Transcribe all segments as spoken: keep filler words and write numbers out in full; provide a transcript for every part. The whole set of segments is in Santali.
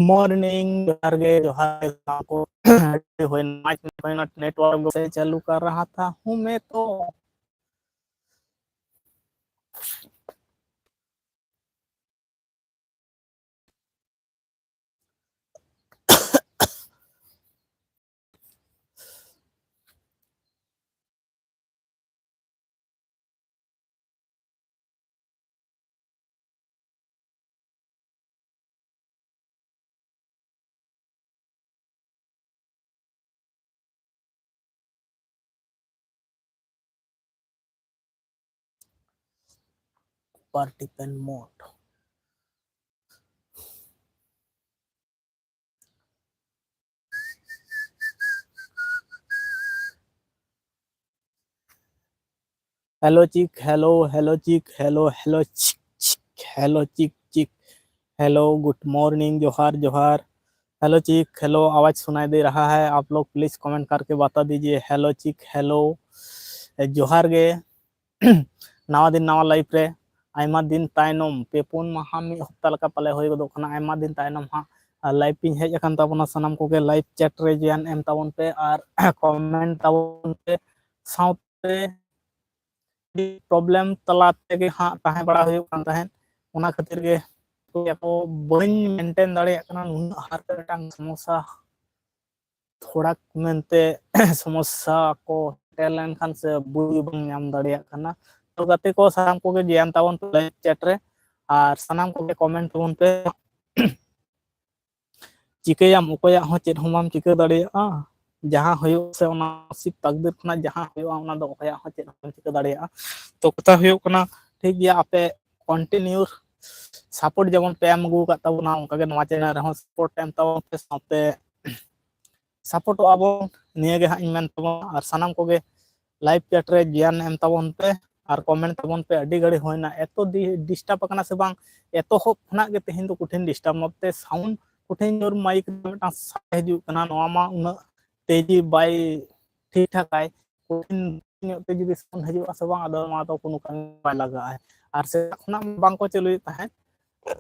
मॉर्निंग, जोहार गे, जोहार गे, शाम को। हुए नाइट, हुए ना, नेटवर्क से चालू कर रहा था हूँ मैं तो। Participant mode. हेलो चिक, हेलो, हेलो चिक, हेलो, हेलो चिक, चिक, हेलो चिक, चिक, हेलो, गुड मॉर्निंग, जोहार, जोहार। हेलो चिक, हेलो, आवाज़ सुनाई दे रहा है? आप लोग प्लीज कमेंट करके बता दीजिए। हेलो चिक, हेलो, जोहार गे। ᱱᱟᱣᱟ ᱫᱤᱱ ᱱᱟᱣᱟ ᱞᱟᱭᱤᱯᱷ ᱨᱮ ᱟᱭᱢᱟ ᱫᱤᱱ ᱛᱟᱭᱱᱚᱢ, ᱯᱮ ᱯᱩᱱ ᱢᱟᱦᱟ, ᱢᱤᱫ ᱦᱚᱯᱛᱟ ᱞᱮᱠᱟ ᱯᱟᱞᱮ ᱦᱩᱭ ᱜᱚᱫᱚᱜ ᱠᱟᱱᱟ, ᱟᱭᱢᱟ ᱫᱤᱱ ᱛᱟᱭᱱᱚᱢ ᱦᱟᱸᱜ ᱞᱟᱭᱤᱯᱷ ᱤᱧ ᱦᱮᱡ ᱟᱠᱟᱱ ᱛᱟᱵᱚᱱᱟ᱾ ᱥᱟᱱᱟᱢ ᱠᱚᱜᱮ ᱞᱟᱭᱤᱯᱷ ᱪᱮᱴ ᱨᱮ ᱡᱚᱭᱮᱱ ᱮᱢ ᱛᱟᱵᱚᱱ ᱯᱮ ᱟᱨ ᱠᱚᱢᱮᱱᱴ ᱛᱟᱵᱚᱱ ᱯᱮ᱾ ᱥᱟᱶᱛᱮ ᱯᱨᱚᱵᱞᱮᱢ ᱛᱟᱞᱟ ᱛᱮᱜᱮ ᱦᱟᱸᱜ ᱛᱟᱦᱮᱸ ᱵᱟᱲᱟ ᱦᱩᱭᱩᱜ ᱠᱟᱱ ᱛᱟᱦᱮᱸᱫ, ᱚᱱᱟ ᱠᱷᱟᱹᱛᱤᱨ ᱜᱮ ᱠᱚ ᱵᱟᱹᱧ ᱢᱮᱱᱴᱮᱱ ᱫᱟᱲᱮᱭᱟᱜ ᱠᱟᱱᱟ᱾ ᱱᱩᱱᱟᱹᱜ ᱦᱟᱨᱠᱮᱛ ᱢᱤᱫᱴᱟᱝ ᱥᱚᱢᱚᱥᱥᱟ ᱛᱷᱚᱲᱟ ᱢᱮᱱᱛᱮ ᱥᱚᱢᱚᱥᱥᱟ ᱠᱚ ᱥᱮᱴᱮᱨ ᱞᱮᱱᱠᱷᱟᱱ ᱥᱮ ᱵᱩᱡᱽ ᱵᱟᱝ ᱧᱟᱢ ᱫᱟᱲᱮᱭᱟᱜ ᱠᱟᱱᱟ᱾ ᱛᱚ ᱜᱟᱛᱮ ᱠᱚ ᱥᱟᱱᱟᱢ ᱠᱚᱜᱮ ᱡᱚᱭᱮᱱ ᱛᱟᱵᱚᱱ ᱯᱮ ᱞᱟᱭᱤᱵᱷ ᱪᱮᱴ ᱨᱮ, ᱟᱨ ᱥᱟᱱᱟᱢ ᱠᱚᱜᱮ ᱠᱚᱢᱮᱱᱴ ᱛᱟᱵᱚᱱ ᱯᱮ᱾ ᱪᱤᱠᱟᱹᱭᱟᱢ, ᱚᱠᱚᱭᱟᱜ ᱦᱚᱸ ᱪᱮᱫ ᱦᱚᱸ ᱵᱟᱢ ᱪᱤᱠᱟᱹ ᱫᱟᱲᱮᱭᱟᱜᱼᱟ᱾ ᱡᱟᱦᱟᱸ ᱦᱩᱭᱩᱜ ᱥᱮ ᱚᱱᱟ ᱱᱟᱥᱤᱵ ᱛᱟᱠᱫᱤᱨ ᱠᱷᱚᱱᱟᱜ ᱡᱟᱦᱟᱸ ᱦᱩᱭᱩᱜᱼᱟ, ᱚᱱᱟ ᱫᱚ ᱚᱠᱚᱭᱟᱜ ᱦᱚᱸ ᱪᱮᱫ ᱦᱚᱸ ᱵᱟᱢ ᱪᱤᱠᱟᱹ ᱫᱟᱲᱮᱭᱟᱜᱼᱟ᱾ ᱛᱚ ᱠᱟᱛᱷᱟ ᱦᱩᱭᱩᱜ ᱠᱟᱱᱟ, ᱴᱷᱤᱠ ᱜᱮᱭᱟ, ᱟᱯᱮ ᱠᱚᱱᱴᱤᱱᱤᱭᱩ ᱥᱟᱯᱳᱨᱴ ᱡᱮᱢᱚᱱ ᱯᱮ ᱮᱢ ᱟᱹᱜᱩ ᱟᱠᱟᱫ ᱛᱟᱵᱚᱱᱟ, ᱚᱱᱠᱟᱜᱮ ᱱᱚᱣᱟ ᱪᱮᱱᱮᱞ ᱨᱮᱦᱚᱸ ᱥᱟᱯᱳᱨᱴ ᱮᱢ ᱛᱟᱵᱚᱱ ᱯᱮ, ᱥᱟᱶᱛᱮ ᱥᱟᱯᱳᱨᱴᱚᱜᱼᱟ ᱵᱚᱱ, ᱱᱤᱭᱟᱹ ᱜᱮ ᱦᱟᱸᱜ ᱤᱧ ᱢᱮᱱ ᱛᱟᱵᱚᱱᱟ᱾ ᱟᱨ ᱥᱟᱱᱟᱢ ᱠᱚᱜᱮ ᱞᱟᱭᱤᱵᱷ ᱪᱮᱴ ᱨᱮ ᱡᱚᱭᱮᱱ ᱮᱢ ᱛᱟᱵᱚᱱ ᱯᱮ ᱟᱨ ᱠᱚᱢᱮᱱᱴ ᱛᱟᱵᱚᱱ ᱯᱮ᱾ ᱟᱹᱰᱤ ᱜᱷᱟᱹᱲᱤ ᱦᱩᱭᱱᱟ, ᱮᱛᱚ ᱰᱤᱥᱴᱟᱵ ᱟᱠᱟᱱᱟ ᱥᱮ ᱵᱟᱝ, ᱮᱛᱚᱦᱚᱵ ᱠᱷᱚᱱᱟᱜ ᱜᱮ ᱛᱮᱦᱮᱧ ᱫᱚ ᱠᱚᱴᱷᱤᱱ ᱰᱤᱥᱴᱟᱵ, ᱱᱚᱛᱮ ᱥᱟᱣᱩᱱᱰ ᱠᱚᱴᱷᱤᱱ ᱡᱳᱨ ᱢᱟᱭᱤᱠ ᱨᱮ ᱢᱤᱫᱴᱟᱝ ᱥᱟᱰᱮ ᱦᱤᱡᱩᱜ ᱠᱟᱱᱟ, ᱱᱚᱣᱟ ᱢᱟ ᱩᱱᱟᱹᱜ ᱛᱮᱡᱤ ᱵᱟᱭ ᱴᱷᱤᱠ ᱴᱷᱟᱠᱟᱭ, ᱠᱚᱴᱷᱤᱱ ᱧᱚᱜ ᱛᱮ ᱡᱩᱫᱤ ᱥᱟᱣᱩᱱᱰ ᱦᱤᱡᱩᱜᱼᱟ ᱥᱮ ᱵᱟᱝ, ᱟᱫᱚ ᱱᱚᱣᱟ ᱫᱚ ᱠᱳᱱᱳ ᱠᱟᱹᱢᱤ ᱵᱟᱭ ᱞᱟᱜᱟᱜᱼᱟ᱾ ᱟᱨ ᱥᱮᱛᱟᱜ ᱠᱷᱚᱱᱟᱜ ᱵᱟᱝ ᱠᱚ ᱪᱟᱹᱞᱩᱭᱮᱫ ᱛᱟᱦᱮᱸᱫ,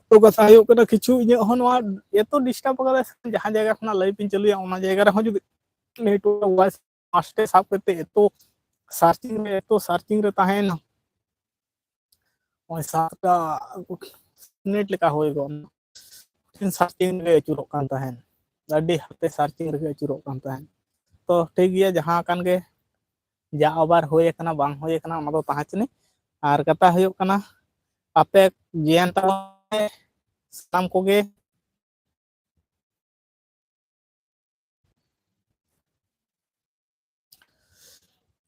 ᱛᱚ ᱠᱟᱛᱷᱟ ᱦᱩᱭᱩᱜ ᱠᱟᱱᱟ, ᱠᱤᱪᱷᱩ ᱤᱧᱟᱹᱜ ᱦᱚᱸ ᱱᱚᱣᱟ ᱮᱛᱚ ᱰᱤᱥᱴᱟᱵ ᱟᱠᱟᱫᱟ, ᱡᱟᱦᱟᱸ ᱡᱟᱭᱜᱟ ᱠᱷᱚᱱᱟᱜ ᱞᱟᱭᱤᱵᱷ ᱤᱧ ᱪᱟᱹᱞᱩᱭᱟ, ᱚᱱᱟ ᱡᱟᱭᱜᱟ ᱨᱮᱦᱚᱸ ᱡᱩᱫᱤ ᱱᱮᱴᱣᱟᱨᱠ ᱣᱟᱭ ᱯᱷᱟᱭ ᱥᱟᱵ ᱠᱟᱛᱮ ᱮᱛᱚ ᱥᱟᱨᱪᱤᱝ ᱨᱮ, ᱮᱛᱚ ᱥᱟᱨᱪᱤᱝ ᱨᱮ ᱛᱟᱦᱮᱱ, ᱱᱚᱜᱼᱚᱭ ᱥᱟᱛᱴᱟ ᱢᱤᱱᱤᱴ ᱞᱮᱠᱟ ᱦᱩᱭ ᱜᱚᱫ ᱮᱱᱟ᱾ ᱥᱟᱨᱪᱤᱝ ᱨᱮ ᱟᱹᱪᱩᱨᱚᱜ ᱠᱟᱱ ᱛᱟᱦᱮᱱ, ᱟᱹᱰᱤ ᱦᱟᱱᱛᱮ ᱥᱟᱨᱪᱤᱝ ᱨᱮᱜᱮ ᱟᱹᱪᱩᱨᱚᱜ ᱠᱟᱱ ᱛᱟᱦᱮᱱ᱾ ᱛᱚ ᱴᱷᱤᱠ ᱜᱮᱭᱟ, ᱡᱟᱦᱟᱸ ᱠᱟᱱ ᱜᱮ, ᱡᱟ ᱟᱵᱟᱨ ᱦᱩᱭ ᱟᱠᱟᱱᱟ ᱵᱟᱝ ᱦᱩᱭ ᱟᱠᱟᱱᱟ, ᱚᱱᱟ ᱫᱚ ᱛᱟᱦᱮᱸ ᱪᱤᱱᱤ᱾ ᱟᱨ ᱠᱟᱛᱷᱟ ᱦᱩᱭᱩᱜ ᱠᱟᱱᱟ, ᱟᱯᱮ ᱡᱚᱭᱮᱱ ᱛᱟᱵᱚᱱ ᱯᱮ ᱥᱟᱱᱟᱢ ᱠᱚᱜᱮ᱾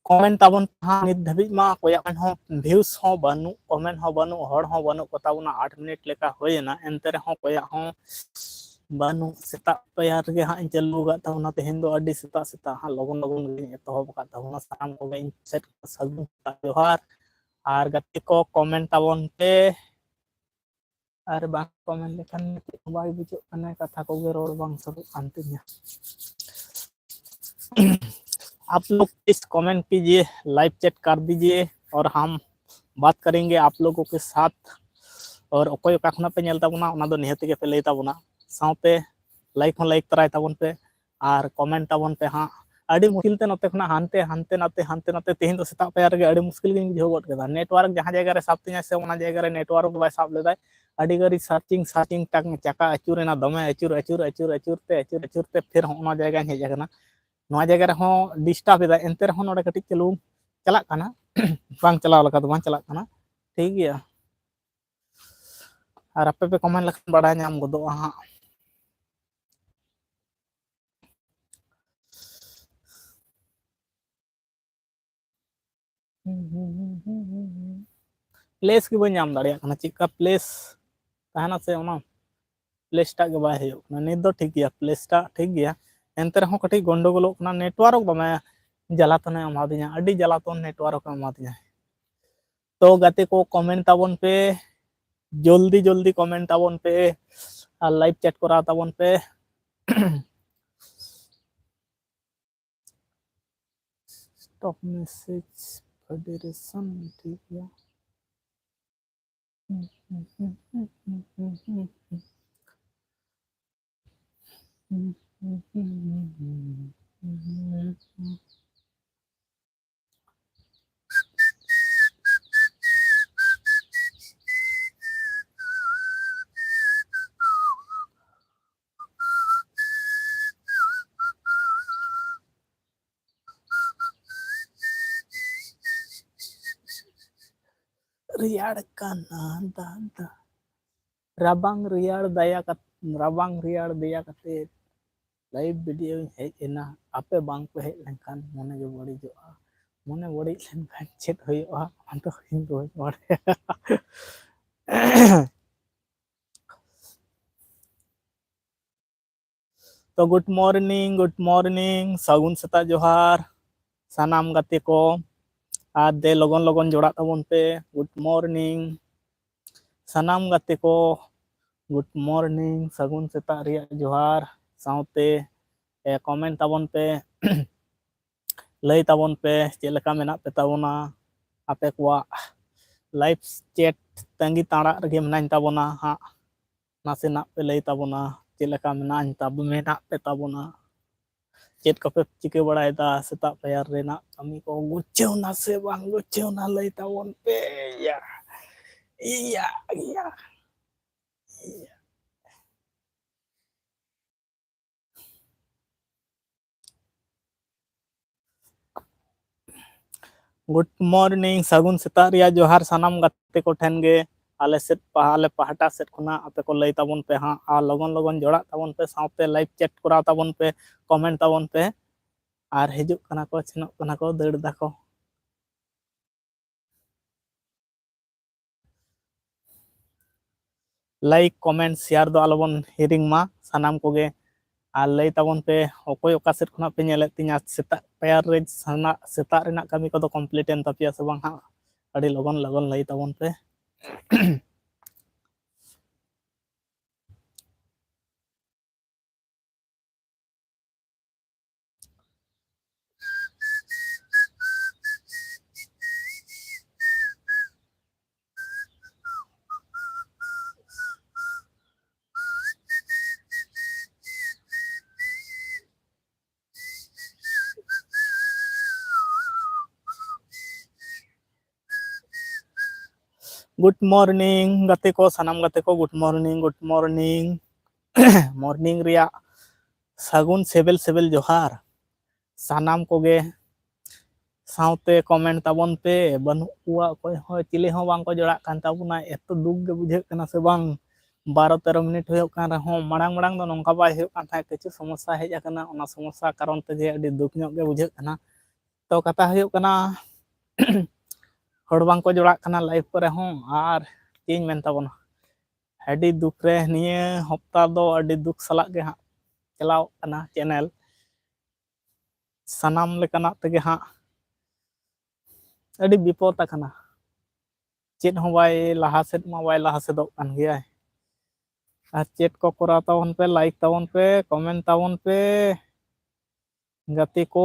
ᱠᱚᱢᱮᱱᱴ ᱛᱟᱵᱚᱱ ᱯᱮ ᱦᱟᱸᱜ᱾ ᱱᱤᱛ ᱫᱷᱟᱹᱵᱤᱡ ᱢᱟ ᱚᱠᱚᱭᱟᱜ ᱦᱚᱸ ᱵᱷᱤᱭᱩᱥ ᱦᱚᱸ ᱵᱟᱹᱱᱩᱜ, ᱠᱚᱢᱮᱱᱴ ᱦᱚᱸ ᱵᱟᱹᱱᱩᱜ, ᱦᱚᱲ ᱦᱚᱸ ᱵᱟᱹᱱᱩᱜ ᱠᱚᱛᱟ ᱵᱚᱱᱟ᱾ ᱟᱴ ᱢᱤᱱᱤᱴ ᱞᱮᱠᱟ ᱦᱩᱭᱮᱱᱟ, ᱮᱱᱛᱮ ᱨᱮᱦᱚᱸ ᱚᱠᱚᱭᱟᱜ ᱦᱚᱸ ᱵᱟᱹᱱᱩᱜ᱾ ᱥᱮᱛᱟᱜ ᱯᱟᱭᱟᱨ ᱨᱮᱜᱮ ᱦᱟᱸᱜ ᱤᱧ ᱪᱟᱹᱞᱩ ᱟᱠᱟᱫ ᱛᱟᱵᱚᱱᱟ᱾ ᱛᱮᱦᱮᱧ ᱫᱚ ᱟᱹᱰᱤ ᱥᱮᱛᱟᱜ ᱥᱮᱛᱟᱜ ᱦᱟᱸᱜ ᱞᱚᱜᱚᱱ ᱞᱚᱜᱚᱱ ᱜᱤᱧ ᱮᱛᱚᱦᱚᱵ ᱟᱠᱟᱫ ᱛᱟᱵᱚᱱᱟ᱾ ᱥᱟᱱᱟᱢ ᱠᱚᱜᱮ ᱤᱧ ᱥᱮᱫ ᱠᱷᱚᱱ ᱥᱟᱹᱜᱩᱱ ᱥᱮᱛᱟᱜ ᱡᱚᱦᱟᱨ᱾ ᱟᱨ ᱜᱟᱛᱮ ᱠᱚ, ᱠᱚᱢᱮᱱᱴ ᱛᱟᱵᱚᱱ ᱯᱮ᱾ ᱟᱨ ᱵᱟᱝ ᱠᱚᱢᱮᱱᱴ ᱞᱮᱠᱷᱟᱱ ᱪᱮᱫ ᱦᱚᱸ ᱵᱟᱭ ᱵᱩᱡᱷᱟᱹᱜ ᱠᱟᱱᱟ, ᱠᱟᱛᱷᱟ ᱠᱚᱜᱮ ᱨᱚᱲ ᱵᱟᱝ ᱥᱟᱹᱫᱚᱜ ᱠᱟᱱ ᱛᱤᱧᱟ᱾ आप लोग प्लीज कमेंट कीजिए, लाइव चैट कर दीजिए और हम बात करेंगे आप लोगों के साथ। और ᱚᱠᱚᱭ ᱚᱠᱟ ᱠᱷᱚᱱᱟᱜ ᱯᱮ ᱧᱮᱞ ᱛᱟᱵᱚᱱᱟ, ᱚᱱᱟ ᱫᱚ ᱱᱤᱦᱟᱹᱛ ᱜᱮ ᱯᱮ ᱞᱟᱹᱭ ᱛᱟᱵᱚᱱᱟ, ᱥᱟᱶᱛᱮ ᱞᱟᱭᱤᱠ ᱦᱚᱸ ᱞᱟᱭᱤᱠ ᱛᱟᱨᱟᱭ ᱛᱟᱵᱚᱱ ᱯᱮ᱾ ᱟᱨ ᱠᱚᱢᱮᱱᱴ ᱛᱟᱵᱚᱱ ᱯᱮ ᱦᱟᱸᱜ᱾ ᱟᱹᱰᱤ ᱢᱩᱥᱠᱤᱞ ᱛᱮ ᱱᱚᱛᱮ ᱠᱷᱚᱱᱟᱜ ᱦᱟᱱᱛᱮ, ᱦᱟᱱᱛᱮ ᱱᱟᱛᱮ, ᱦᱟᱱᱛᱮ ᱱᱟᱛᱮ, ᱛᱮᱦᱮᱧ ᱫᱚ ᱥᱮᱛᱟᱜ ᱯᱟᱭᱟᱨ ᱨᱮᱜᱮ ᱟᱹᱰᱤ ᱢᱩᱥᱠᱤᱞ ᱜᱤᱧ ᱵᱩᱡᱷᱟᱹᱣ ᱜᱚᱫ ᱠᱮᱫᱟ᱾ ᱱᱮᱴᱣᱟᱨᱠ ᱡᱟᱦᱟᱸ ᱡᱟᱭᱜᱟ ᱨᱮ ᱥᱟᱵ ᱛᱤᱧᱟᱹ ᱥᱮ ᱚᱱᱟ ᱡᱟᱭᱜᱟ ᱨᱮ ᱱᱮᱴᱣᱟᱨᱠ ᱵᱟᱭ ᱥᱟᱵ ᱞᱮᱫᱟᱭ᱾ ᱟᱹᱰᱤ ᱜᱷᱟᱹᱲᱤᱡ ᱥᱟᱨᱪᱤᱝ, ᱥᱟᱨᱪᱤᱝ ᱴᱟᱝ ᱪᱟᱠᱟ ᱟᱹᱪᱩᱨᱮᱱᱟ ᱫᱚᱢᱮ, ᱟᱹᱪᱩᱨ, ᱟᱹᱪᱩᱨ, ᱟᱹᱪᱩᱨ, ᱟᱹᱪᱩᱨ ᱛᱮ, ᱟᱹᱪᱩᱨ, ᱟᱹᱪᱩᱨ ᱛᱮ ᱯᱷᱤᱨ ᱦᱚᱸ ᱚᱱᱟ ᱡᱟᱭᱜᱟᱧ ᱦᱮᱡ ᱟᱠᱟᱱᱟ᱾ ᱱᱚᱣᱟ ᱡᱟᱭᱜᱟ ᱨᱮᱦᱚᱸ ᱰᱤᱥᱴᱟᱵ ᱮᱫᱟ, ᱮᱱᱛᱮ ᱨᱮᱦᱚᱸ ᱱᱚᱰᱮ ᱠᱟᱹᱴᱤᱡ ᱪᱟᱹᱞᱩ ᱪᱟᱞᱟᱜ ᱠᱟᱱᱟ᱾ ᱵᱟᱝ ᱪᱟᱞᱟᱣ ᱞᱮᱠᱟ ᱫᱚ ᱵᱟᱝ ᱪᱟᱞᱟᱜ ᱠᱟᱱᱟ, ᱴᱷᱤᱠ ᱜᱮᱭᱟ᱾ ᱟᱨ ᱟᱯᱮ ᱯᱮ ᱠᱚᱢᱮᱱᱴ ᱞᱮᱠᱷᱟᱱ ᱵᱟᱲᱟᱭ ᱧᱟᱢ ᱜᱚᱫᱚᱜᱼᱟ ᱦᱟᱸᱜ᱾ ᱯᱞᱮᱥ ᱜᱮ ᱵᱟᱹᱧ ᱧᱟᱢ ᱫᱟᱲᱮᱭᱟᱜ ᱠᱟᱱᱟ, ᱪᱮᱫᱠᱟ ᱯᱞᱮᱥ ᱛᱟᱦᱮᱱᱟ ᱥᱮ ᱚᱱᱟ ᱯᱞᱮᱥ ᱴᱟᱜ ᱜᱮ ᱵᱟᱭ ᱦᱩᱭᱩᱜ ᱠᱟᱱᱟ᱾ ᱱᱤᱛ ᱫᱚ ᱴᱷᱤᱠ ᱜᱮᱭᱟ, ᱯᱞᱮᱥ ᱴᱟᱜ ᱴᱷᱤᱠ ᱜᱮᱭᱟ, ᱮᱱᱛᱮ ᱨᱮᱦᱚᱸ ᱠᱟᱹᱴᱤᱡ ᱜᱚᱱᱰᱚᱜᱳᱞᱚᱜ ᱠᱟᱱᱟ᱾ ᱱᱮᱴᱣᱟᱨᱠ ᱫᱚᱢᱮ ᱡᱟᱞᱟᱛᱚᱱᱮ ᱮᱢᱟᱫᱤᱧᱟ, ᱟᱹᱰᱤ ᱡᱟᱞᱟᱛᱚᱱ ᱱᱮᱴᱣᱟᱨᱠ ᱮ ᱮᱢᱟᱫᱤᱧᱟ᱾ ᱛᱚ ᱜᱟᱛᱮ ᱠᱚ, ᱠᱚᱢᱮᱱᱴ ᱛᱟᱵᱚᱱ ᱯᱮ, ᱡᱚᱞᱫᱤ ᱡᱚᱞᱫᱤ ᱠᱚᱢᱮᱱᱴ ᱛᱟᱵᱚᱱ ᱯᱮ ᱟᱨ ᱞᱟᱭᱤᱵᱷ ᱪᱮᱴ ᱠᱚᱨᱟᱣ ᱛᱟᱵᱚᱱ ᱯᱮ᱾ ᱥᱴᱚᱯ ᱢᱮᱥᱮᱡᱽ ᱯᱷᱮᱰᱟᱨᱮᱥᱚᱱ, ᱴᱷᱤᱠ ᱜᱮᱭᱟ᱾ ᱨᱮᱭᱟᱲ ᱠᱟᱱᱟ ᱫᱟᱫᱟ, ᱨᱟᱵᱟᱝ ᱨᱮᱭᱟᱲ ᱫᱟᱭᱟ ᱠᱟᱛ-, ᱨᱟᱵᱟᱝ ᱨᱮᱭᱟᱲ ᱫᱮᱭᱟ ᱠᱟᱛᱮ ᱞᱟᱭᱤᱵᱷ ᱵᱷᱤᱰᱤᱭᱳᱧ ᱦᱮᱡ ᱮᱱᱟ᱾ ᱟᱯᱮ ᱵᱟᱝ ᱯᱮ ᱦᱮᱡ ᱞᱮᱱᱠᱷᱟᱱ ᱢᱚᱱᱮ ᱜᱮ ᱵᱟᱹᱲᱤᱡᱚᱜᱼᱟ᱾ ᱢᱚᱱᱮ ᱵᱟᱹᱲᱤᱡ ᱞᱮᱱᱠᱷᱟᱱ ᱪᱮᱫ ᱦᱩᱭᱩᱜᱼᱟ, ᱚᱱᱟ ᱫᱚ ᱤᱧ ᱫᱚ ᱵᱟᱹᱧ ᱵᱟᱲᱟᱭᱟ᱾ ᱛᱚ, good morning, good morning, ᱥᱟᱹᱜᱩᱱ ᱥᱮᱛᱟᱜ ᱡᱚᱦᱟᱨ ᱥᱟᱱᱟᱢ ᱜᱟᱛᱮ ᱠᱚ᱾ ᱟᱨ ᱫᱮ ᱞᱚᱜᱚᱱ ᱞᱚᱜᱚᱱ ᱡᱚᱲᱟᱜ ᱛᱟᱵᱚᱱ ᱯᱮ᱾ Good morning, ᱥᱟᱱᱟᱢ ᱜᱟᱛᱮ ᱠᱚ, good morning, ᱥᱟᱹᱜᱩᱱ ᱥᱮᱛᱟᱜ ᱨᱮᱭᱟᱜ ᱡᱚᱦᱟᱨ᱾ ᱥᱟᱶᱛᱮ, ᱮ, comment ᱛᱟᱵᱚᱱ ᱯᱮ, ᱞᱟᱹᱭ ᱛᱟᱵᱚᱱ ᱯᱮ ᱪᱮᱫ ᱞᱮᱠᱟ ᱢᱮᱱᱟᱜ ᱯᱮ ᱛᱟᱵᱚᱱᱟ᱾ ᱟᱯᱮ ᱠᱚᱣᱟᱜ live chat ᱛᱟᱺᱜᱤ ᱛᱟᱲᱟᱜ ᱨᱮᱜᱮ ᱢᱮᱱᱟᱧ ᱛᱟᱵᱚᱱᱟ ᱦᱟᱸᱜ᱾ ᱱᱟᱥᱮᱱᱟᱜ ᱯᱮ ᱞᱟᱹᱭ ᱛᱟᱵᱚᱱᱟ ᱪᱮᱫ ᱞᱮᱠᱟ ᱢᱮᱱᱟᱧ ᱛᱟᱵ-, ᱢᱮᱱᱟᱜ ᱯᱮ ᱛᱟᱵᱚᱱᱟ᱾ ᱪᱮᱫ ᱠᱚᱯᱮ ᱪᱤᱠᱟᱹ ᱵᱟᱲᱟᱭᱮᱫᱟ? ᱥᱮᱛᱟᱜ ᱯᱟᱭᱟᱨ ᱨᱮᱱᱟᱜ ᱠᱟᱹᱢᱤ ᱠᱚ ᱜᱩᱪᱷᱟᱹᱣ ᱱᱟ ᱥᱮ ᱵᱟᱝ ᱜᱩᱪᱷᱟᱹᱣ ᱱᱟ, ᱞᱟᱹᱭ ᱛᱟᱵᱚᱱ ᱯᱮ᱾ ᱤᱭᱟ, ᱤᱭᱟ, ᱤᱭᱟ, ᱤᱭᱟ᱾ Good morning, ᱥᱟᱹᱜᱩᱱ ᱥᱮᱛᱟᱜ ᱨᱮᱭᱟᱜ ᱡᱚᱦᱟᱨ ᱥᱟᱱᱟᱢ ᱜᱟᱛᱮ ᱠᱚ ᱴᱷᱮᱱ ᱜᱮ᱾ ᱟᱞᱮ ᱥᱮᱫ ᱯᱟᱦ-, ᱟᱞᱮ ᱯᱟᱦᱴᱟ ᱥᱮᱫ ᱠᱷᱚᱱᱟᱜ ᱟᱯᱮ ᱠᱚ ᱞᱟᱹᱭ ᱛᱟᱵᱚᱱ ᱯᱮ ᱦᱟᱸᱜ, ᱟᱨ ᱞᱚᱜᱚᱱ ᱞᱚᱜᱚᱱ ᱡᱚᱲᱟᱜ ᱛᱟᱵᱚᱱ ᱯᱮ, ᱥᱟᱶᱛᱮ live chat ᱠᱚᱨᱟᱣ ᱛᱟᱵᱚᱱ ᱯᱮ, comment ᱛᱟᱵᱚᱱ ᱯᱮ᱾ ᱟᱨ ᱦᱤᱡᱩᱜ ᱠᱟᱱᱟ ᱠᱚ, ᱥᱮᱱᱚᱜ ᱠᱟᱱᱟ ᱠᱚ, ᱫᱟᱹᱲ ᱫᱟᱠᱚ᱾ Like, comment, share ᱫᱚ ᱟᱞᱚᱵᱚᱱ ᱦᱤᱲᱤᱧ ᱢᱟ ᱥᱟᱱᱟᱢ ᱠᱚᱜᱮ᱾ ᱟᱨ ᱞᱟᱹᱭ ᱛᱟᱵᱚᱱ ᱯᱮ, ᱚᱠᱚᱭ ᱚᱠᱟ ᱥᱮᱫ ᱠᱷᱚᱱᱟᱜ ᱯᱮ ᱧᱮᱞᱮᱫ ᱛᱤᱧᱟ᱾ ᱥᱮᱛᱟᱜ ᱯᱟᱭᱟᱨ ᱨᱮ ᱥᱟᱱᱟ-, ᱥᱮᱛᱟᱜ ᱨᱮᱱᱟᱜ ᱠᱟᱹᱢᱤ ᱠᱚᱫᱚ complete ᱮᱱ ᱛᱟᱯᱮᱭᱟ ᱥᱮ ᱵᱟᱝ ᱦᱟᱸᱜ? ᱟᱹᱰᱤ ᱞᱚᱜᱚᱱ ᱞᱚᱜᱚᱱ ᱞᱟᱹᱭ ᱛᱟᱵᱚᱱ ᱯᱮ᱾ Good morning ᱜᱟᱛᱮ ᱠᱚ, ᱥᱟᱱᱟᱢ ᱜᱟᱛᱮ ᱠᱚ, good morning, good morning᱾ Morning ᱨᱮᱭᱟᱜ ᱥᱟᱹᱜᱩᱱ ᱥᱮᱵᱮᱞ ᱥᱮᱵᱮᱞ ᱡᱚᱦᱟᱨ᱾ ᱥᱟᱱᱟᱢ ᱠᱚᱜᱮ ᱥᱟᱶᱛᱮ comment ᱛᱟᱵᱚᱱ ᱯᱮ᱾ ᱵᱟᱹᱱᱩᱜ ᱠᱚᱣᱟ ᱚᱠᱚᱭ ᱦᱚᱸ, ᱪᱤᱞᱤ ᱦᱚᱸ ᱵᱟᱝ ᱠᱚ ᱡᱚᱲᱟᱜ ᱠᱟᱱ ᱛᱟᱵᱚᱱᱟ᱾ ᱮᱛᱚ ᱫᱩᱠ ᱜᱮ ᱵᱩᱡᱷᱟᱹᱜ ᱠᱟᱱᱟ ᱥᱮ ᱵᱟᱝ? ᱵᱟᱨᱚ ᱛᱮᱨᱚ ᱢᱤᱱᱤᱴ ᱦᱩᱭᱩᱜ ᱠᱟᱱ ᱨᱮᱦᱚᱸ, ᱢᱟᱲᱟᱝ ᱢᱟᱲᱟᱝ ᱫᱚ ᱱᱚᱝᱠᱟ ᱵᱟᱭ ᱦᱩᱭᱩᱜ ᱠᱟᱱ ᱛᱟᱦᱮᱸᱫ᱾ ᱠᱤᱪᱷᱩ ᱥᱚᱢᱚᱥᱥᱟ ᱦᱮᱡ ᱟᱠᱟᱱᱟ, ᱚᱱᱟ ᱥᱚᱢᱚᱥᱥᱟ ᱠᱟᱨᱚᱱ ᱛᱮᱜᱮ ᱟᱹᱰᱤ ᱫᱩᱠ ᱧᱚᱜ ᱜᱮ ᱵᱩᱡᱷᱟᱹᱜ ᱠᱟᱱᱟ᱾ ᱛᱚ ᱠᱟᱛᱷᱟ ᱦᱩᱭᱩᱜ ᱠᱟᱱᱟ, ᱦᱚᱲ ᱵᱟᱝ ᱠᱚ ᱡᱚᱲᱟᱜ ᱠᱟᱱᱟ live ᱠᱚᱨᱮ ᱦᱚᱸ᱾ ᱟᱨ ᱪᱮᱫ ᱤᱧ ᱢᱮᱱ ᱛᱟᱵᱚᱱᱟ, ᱟᱹᱰᱤ ᱫᱩᱠ ᱨᱮ ᱱᱤᱭᱟᱹ ᱦᱚᱯᱛᱟ ᱫᱚ ᱟᱹᱰᱤ ᱫᱩᱠ ᱥᱟᱞᱟᱜ ᱜᱮ ᱦᱟᱸᱜ ᱪᱟᱞᱟᱣ ᱠᱟᱱᱟ channel᱾ ᱥᱟᱱᱟᱢ ᱞᱮᱠᱟᱱᱟᱜ ᱛᱮᱜᱮ ᱦᱟᱸᱜ ᱟᱹᱰᱤ ᱵᱤᱯᱚᱫ ᱟᱠᱟᱱᱟ᱾ ᱪᱮᱫ ᱦᱚᱸ ᱵᱟᱭ ᱞᱟᱦᱟ ᱥᱮᱫ ᱢᱟ ᱵᱟᱭ ᱞᱟᱦᱟ ᱥᱮᱫᱚᱜ ᱠᱟᱱ ᱜᱮᱭᱟᱭ᱾ ᱟᱨ ᱪᱮᱫ ᱠᱚ ᱠᱚᱨᱟᱣ ᱛᱟᱵᱚᱱ ᱯᱮ, like ᱛᱟᱵᱚᱱ ᱯᱮ, comment ᱛᱟᱵᱚᱱ ᱯᱮ ᱜᱟᱛᱮ ᱠᱚ᱾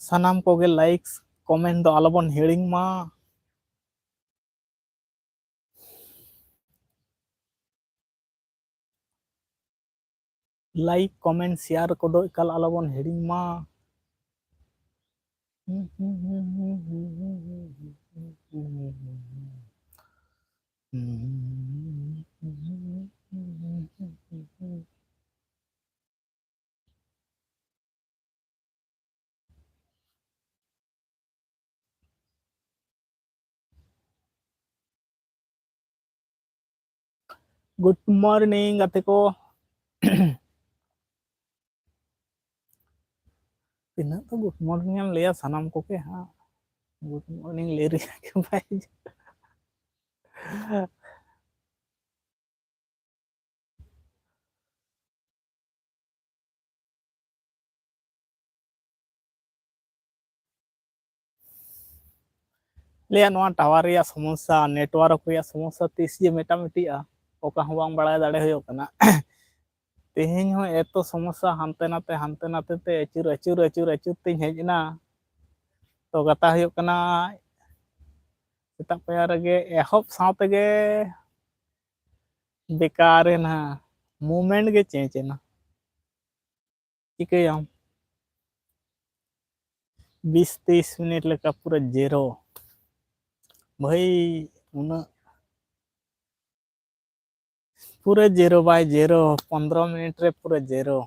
ᱥᱟᱱᱟᱢ ᱠᱚᱜᱮ like comment ᱫᱚ ᱟᱞᱚᱵᱚᱱ ᱦᱤᱲᱤᱧ ᱢᱟ᱾ Like, comment, share ᱠᱚᱫᱚ ᱮᱠᱟᱞ ᱟᱞᱚᱵᱚᱱ ᱦᱤᱲᱤᱧ ᱢᱟ᱾ Good morning ᱜᱟᱛᱮ ᱠᱚ᱾ ᱛᱤᱱᱟᱹᱜ ᱫᱚ good morning ᱮᱢ ᱞᱟᱹᱭᱟ ᱥᱟᱱᱟᱢ ᱠᱚᱜᱮ ᱦᱟᱸᱜ᱾ Good morning ᱞᱟᱹᱭ ᱨᱮᱭᱟᱜ ᱜᱮ ᱵᱟᱭ ᱦᱤᱡᱩᱜ᱾ ᱞᱟᱹᱭᱟ ᱱᱚᱣᱟ tower ᱨᱮᱭᱟᱜ ᱥᱚᱢᱚᱥᱥᱟ, network ᱨᱮᱭᱟᱜ ᱥᱚᱢᱚᱥᱥᱟ, ᱛᱤᱥ ᱡᱮ ᱢᱮᱴᱟ ᱢᱮᱴᱤᱜᱼᱟ, ᱚᱠᱟ ᱦᱚᱸ ᱵᱟᱝ ᱵᱟᱲᱟᱭ ᱫᱟᱲᱮ ᱦᱩᱭᱩᱜ ᱠᱟᱱᱟ᱾ ᱛᱮᱦᱮᱧ ᱦᱚᱸ ᱮᱛᱚ ᱥᱚᱢᱚᱥᱥᱟ, ᱦᱟᱱᱛᱮ ᱱᱟᱛᱮ, ᱦᱟᱱᱛᱮ ᱱᱟᱛᱮ ᱛᱮ ᱟᱹᱪᱩᱨ, ᱟᱹᱪᱩᱨ, ᱟᱹᱪᱩᱨ ᱛᱤᱧ ᱦᱮᱡ ᱮᱱᱟ᱾ ᱛᱚ ᱠᱟᱛᱷᱟ ᱦᱩᱭᱩᱜ ᱠᱟᱱᱟ, ᱥᱮᱛᱟᱜ ᱯᱟᱭᱟᱨ ᱨᱮᱜᱮ ᱮᱦᱚᱵ ᱥᱟᱶ ᱛᱮᱜᱮ ᱵᱮᱠᱟᱨ ᱮᱱᱟ, movement ᱜᱮ change ᱮᱱᱟ᱾ ᱪᱤᱠᱟᱹᱭᱟᱢ? ᱵᱤᱥ ᱛᱮᱭᱤᱥ ᱢᱤᱱᱤᱴ ᱞᱮᱠᱟ ᱯᱩᱨᱟᱹ zero᱾ ᱵᱷᱟᱹᱭ, ᱩᱱᱟᱹᱜ ᱯᱩᱨᱟᱹ ᱡᱤᱨᱳ ᱵᱟᱭ ᱡᱤᱨᱳ, ᱯᱚᱱᱫᱽᱨᱚ ᱢᱤᱱᱤᱴ ᱨᱮ ᱯᱩᱨᱟᱹ ᱡᱤᱨᱳ᱾